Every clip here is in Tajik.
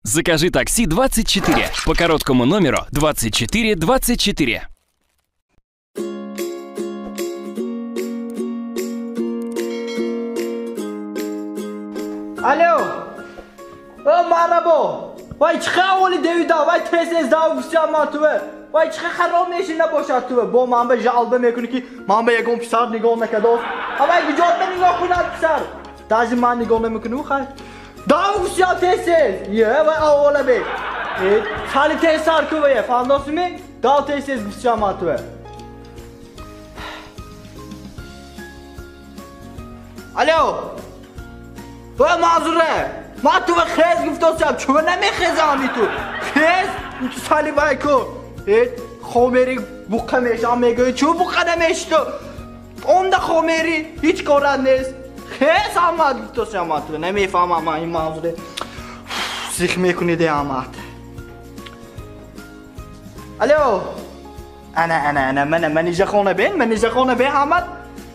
Закажи такси 24 по короткому номеру 24 24. Алло! О, марабо! Вай чиха оли девида, вай тез-тез дав гуфтиам ман туве. Вай чиха хароб мешина бошад туве. Бо ман ба жалба мекунӣ ки ман ба ягон писар нигоҳ накардост. А вай гуҷот ба нигоҳ кунад писар. Даже ман нигоҳ намекунӣ хай. Дав гуфтиам тез-тез. Е, вай аввала бе. Э, сали тез сар куве, фаҳмдосӣ? Дав тез-тез гуфтиам ман туве. Алло! Ой, Манзуре! Ман ту хез гуфтосам, чува намехезами ту? Хез? Ту сали байку. Э, хомери буққа мешам мегӯӣ, чу буққа намеши ту? Онда хомери ҳеҷ корат нест. Хез ҳамат гуфтосам ман ту. Намефаҳмам ман ин Манзуре. Зих мекунӣ де ҳамат. Алло! Ана, ана, ана, мана манижахона бен, манижахона бен ҳамат.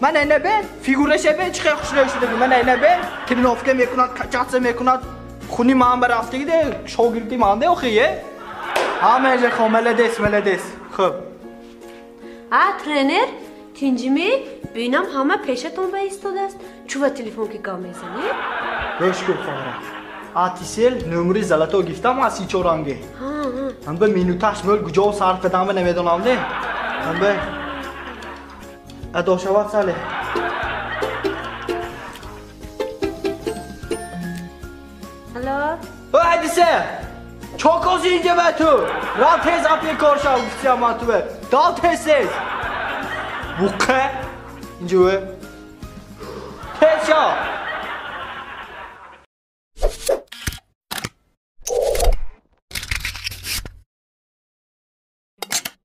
Ман ина бен, фигураша бен, чӣ хел хушрӯ шуда. Ман ина бен, тренировка мекунад, качатса мекунад. Хуни ман ба рафтаги де, шогирди ман де охи, е? Ҳа, манижахон, молодец, молодец. Хуб. А, тренер, тинҷимӣ, бинам ҳама пешатон ба истодааст. Чува телефон ки гап мезанӣ? Гӯш кун, Фарҳад. Атисел номери золото гирифтам аз сичоранге. Ҳам ба минуташ мӯл куҷо сарф кардам намедонам де. Ҳам ба адо шавад сале. Алло? О, Ҳадисе! Чо кози инҷа ба ту? Рав тез апе кор шав, гуфтиам ман туве. Дав тез тез. Буққа? Инҷа ве. Тез шав.